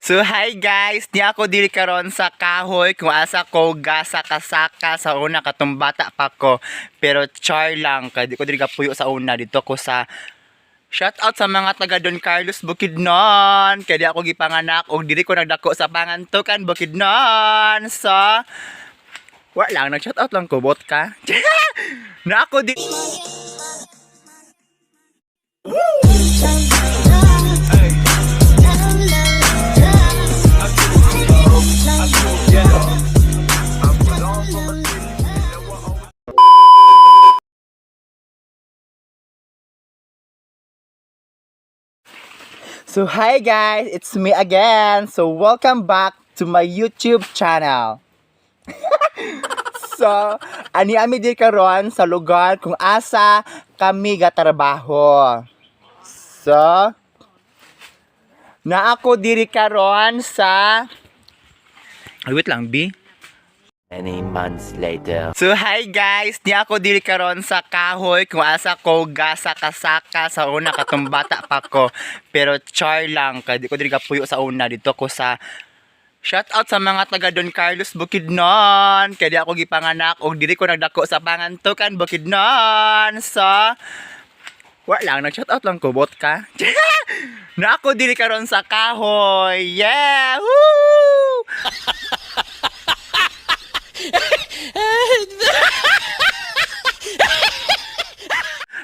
So hi guys, niya ako diri karon sa kahoy kung asa ko gasa kasaka sa una katong bata pa ko. Pero char lang kay di ko diri gapuyo sa una dito ko sa. Shout out sa mga taga Don Carlos Bukidnon. Kay di ako gipanganak og diri ko nagdako sa Pangantukan Bukidnon. So wa lang, nag shout out lang ko bot ka. Na ako di. So hi guys, it's me again. So welcome back to my YouTube channel. So, ani ami di karon sa lugar kung asa kami gatrabaho. So, na ako diri karon sa. Ay, wait lang, B. Many months later. So hi guys, niya ako diri karon sa kahoy kung asa ko gasa kasaka sa una katong bata pa ko. Pero char lang kay di ko diri gapuyo sa una dito ko sa. Shout out sa mga taga Don Carlos Bukidnon. Kay di ako gipanganak og diri ko nagdako sa Pangantukan Bukidnon. So wa lang, nag shout out lang ko bot ka. Na ako diri karon sa kahoy. Yeah! Woo!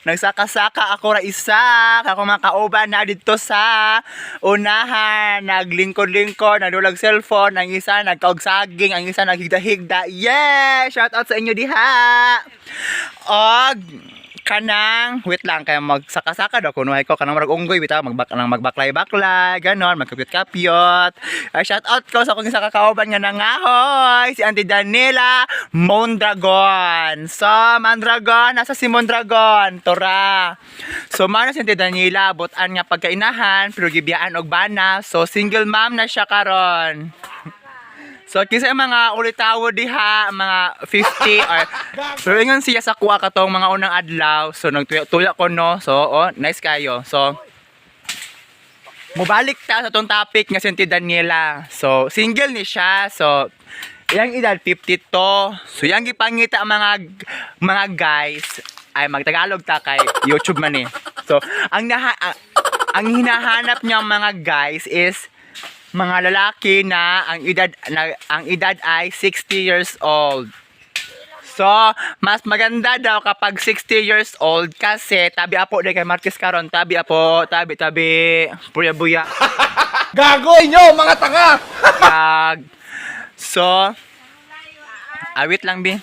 Nagsaka-saka ako ra isa, kako mga kauban na dito sa unahan, naglingkod-lingkod, nadulag cellphone, ang isa nagkaog saging, ang isa naghigda-higda. Yeah! Shout out sa inyo diha. Og kanang wait lang kay magsaka-saka daw kunuhay ko kanang murag unggoy bitaw magbak nang magbaklay-baklay ganon magkapyot-kapyot. Ay, shout out ko sa akong isa ka kauban nga nangahoy, si Auntie Daniela Mondragon. So Mondragon, nasa si Mondragon tora. So mano si Auntie Daniela butan nga pagkainahan pero gibiyaan og bana, so single mom na siya karon. So kinsa yung mga ulitawo diha, mga 50 or pero ingon siya sa kuha katong mga unang adlaw. So nagtuya-tuya ko, no. So oh, nice kayo. So mubalik ta sa tong topic nga si Auntie Daniela. So single ni siya. So iyang edad 52. So iyang gipangita ang mga guys ay magtagalog ta kay YouTube man eh. So ang hinahanap niya mga guys is mga lalaki na ang edad ay 60 years old. So, mas maganda daw kapag 60 years old kasi tabi apo di kay Marquez karon, tabi apo, tabi tabi, buya buya. Gago inyo, mga tanga! Kag. So, awit lang bi.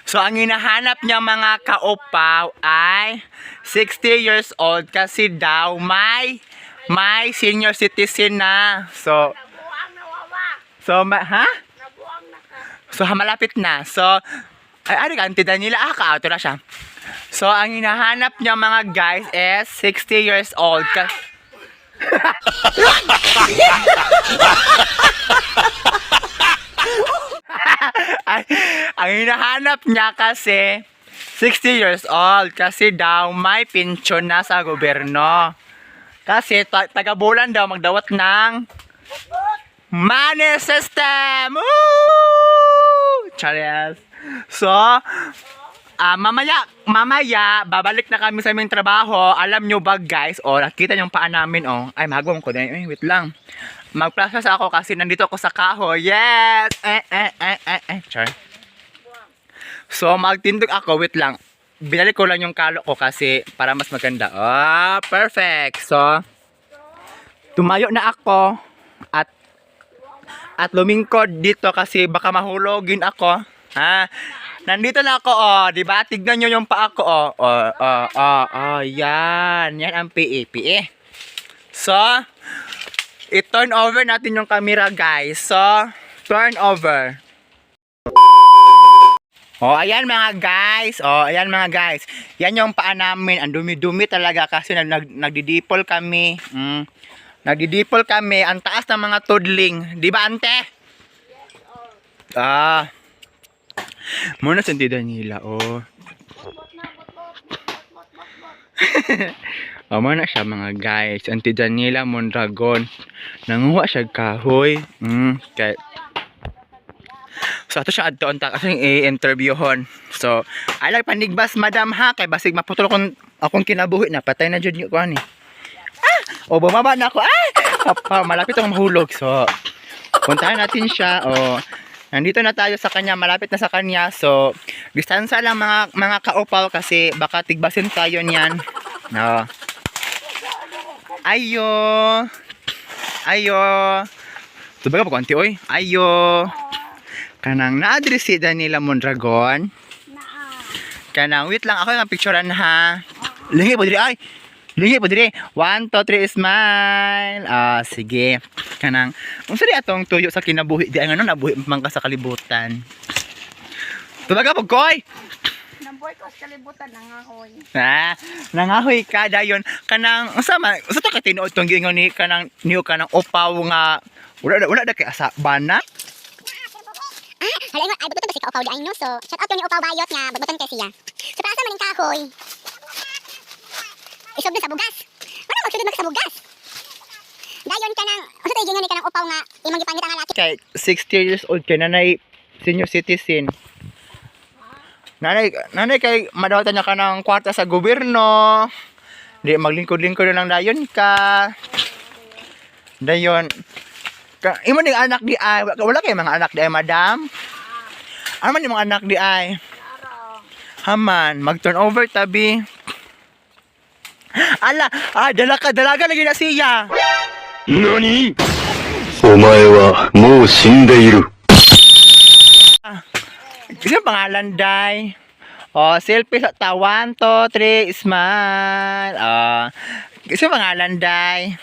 So, ang hinahanap niya mga kaopaw ay 60 years old kasi daw may senior citizen na. So, so ha? So, malapit na. So, ay, ano ka, Auntie Daniela, ah, ka na siya. So, ang hinahanap niya mga guys is 60 years old. Ay, ang hinahanap niya kasi 60 years old kasi daw may pensyon na sa gobyerno. Kasi taga-bulan daw magdawat ng money system. Woo! Charis. So, mamaya, mamaya, babalik na kami sa aming trabaho. Alam nyo ba guys, oh, nakita nyo yung paa namin, oh. Ay, magwang ko din. Ay, wait lang. Magplasas ako kasi nandito ako sa kahoy. Yes! Eh, eh, eh, eh, eh. Char. So, magtindog ako. Wait lang. Binalik ko lang yung kalo ko kasi para mas maganda. Ah, perfect. So, tumayo na ako at lumingkod dito kasi baka mahulogin ako. Ha? Nandito na ako, oh, 'di ba? Tignan niyo yung paa ko, oh. Oh, yan. Yan ang PE, PE. So, i-turn over natin yung camera, guys. So, turn over. Oh, ayan mga guys. Oh, ayan mga guys. Yan yung paa namin. Ang dumi-dumi talaga kasi nagdidipol kami. Nagdidipol kami. Ang taas ng mga tudling. Di ba, ante? Ah. Muna si Auntie Daniela, oh. Amo na siya, mga guys. Auntie Daniela Mondragon. Nanguha siya kahoy. Kay so ato siya adto unta kasi i-interviewhon. So, I like panigbas, madam, ha, kay basig maputol akong akong kinabuhi na patay na jud ko ani. Ah! O bumaba na ako. Ah! Pa, malapit akong mahulog. So, puntahan natin siya. O, nandito na tayo sa kanya, malapit na sa kanya. So, distansya lang, mga kaupaw, kasi baka tigbasin tayo niyan. No. Ayo. Ayo. Tubaga pa konti oy. Ayo. Kanang na-address si Daniela Mondragon. Kanang wait lang, ako yung picturean ha. Lingi po diri ay. Lingi po diri. One, two, three, smile. Ah, sige. Kanang unsa di atong tuyo sa kinabuhi di ang ano nabuhi man ka sa kalibutan? Tubaga po koy. Namboy ko sa kalibutan nangahoy. Ah, nangahoy ka dayon kanang unsa man unsa ta ka tinuod tong giingon ni kanang niyo kanang upaw nga wala wala da kay asa bana. Ah, hala ingon ay bututon ba si Kaupaw di ay no. So, shout out ni Upaw Bayot nga bututon kay siya. So para sa maning kahoy. Isog sa bugas. Wala magsugod mag sa bugas. Dayon ka nang unsa tay giingon ni kanang upaw nga imong gipangita nga laki. Kay 60 years old kay nanay senior citizen. Nanay, nanay kay madawatan niya ka ng kwarta sa gobyerno. Di maglingkod-lingkod na lang dayon ka. Dayon. Ka, imo ning anak di ay wala, wala kay mga anak di ay, madam. Ano man yung mga anak di ay? Haman, mag turn over tabi. Ala, ah, dalaga, dalaga lagi na siya. 何お前はもう死んでいる。 Sino pangalan, Day? Oh, selfie sa ta. One, two, three, smile. Oh. Sino pangalan, Day?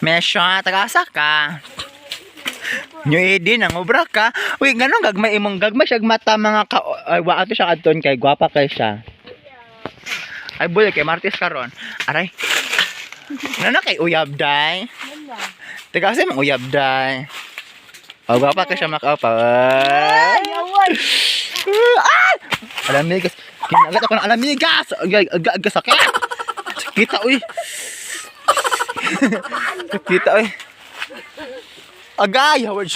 Mesyo. Taga-asa ka? New Eden, ang obra ka. Uy, ganun gagmay imong gagmay siya mata mga ka ay wa ato siya adton kay gwapa kay siya. Ay bulig kay Martes karon. Aray. Nana kay uyab, Day. Taga asa imong uyab, Day? Oh, gwapa kay siya makaupa. Ay, awan. Ah! Alamigas. Kinagat ako ng alamigas. Agay, agay, agay, sakit. Sakita, uy. Sakita, uy. Agay, Howard.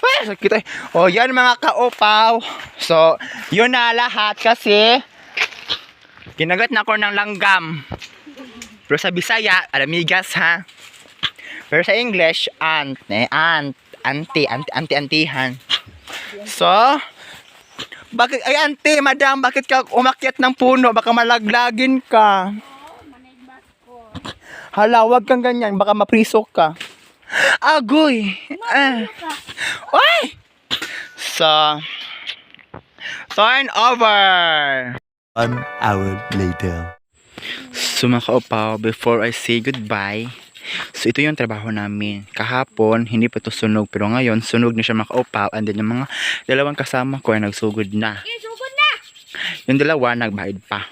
Ay, sakit ay. O, yan mga kaupaw. So, yun na lahat kasi kinagat na ako ng langgam. Pero sa Bisaya, alamigas ha. Pero sa English, aunt, eh, aunt, auntie, auntie, auntie, antihan. So, bakit, ay auntie, madam, bakit ka umakyat ng puno? Baka malaglagin ka. Hala, wag kang ganyan. Baka mapriso ka. Agoy! Ah. Ay! So, turn over! One hour later. So mga kaupaw, before I say goodbye, so ito yung trabaho namin. Kahapon, hindi pa ito sunog. Pero ngayon, sunog na siya, mga kaupaw. And then yung mga dalawang kasama ko ay nagsugod na. Sugod na. Yung dalawa, nagbahid pa.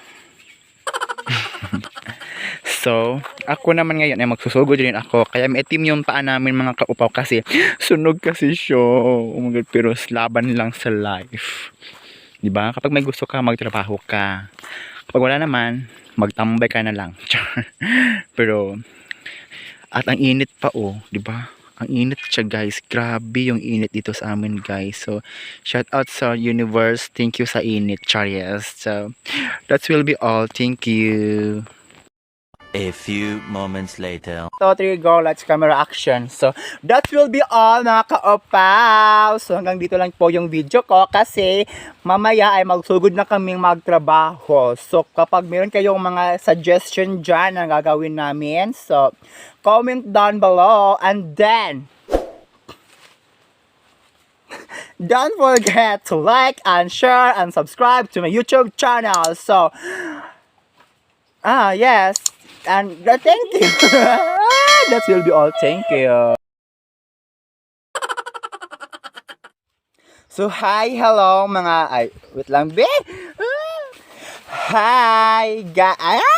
So, ako naman ngayon ay magsusugod rin ako. Kaya maitim yung paa namin, mga kaupaw, kasi sunog kasi siya. Oh my God, pero laban lang sa life. 'Di ba? Kapag may gusto ka, magtrabaho ka. Kapag wala naman, magtambay ka na lang. Char. Pero at ang init pa oh, 'di ba? Ang init siya, guys. Grabe yung init dito sa amin, guys. So, shout out sa universe. Thank you sa init. Char, yes. So, that will be all. Thank you. A few moments later. 2, 3, go. Lights, camera, action. So, that will be all, mga ka-opaw. So, hanggang dito lang po yung video ko kasi mamaya ay magsugod na kaming magtrabaho. So, kapag meron kayong mga suggestion dyan na gagawin namin, so, comment down below and then, don't forget to like and share and subscribe to my YouTube channel. So, ah, yes. And thank you. That will be all. Thank you. So, hi, hello, mga, ay, wait lang, be. Hi, ga, ah!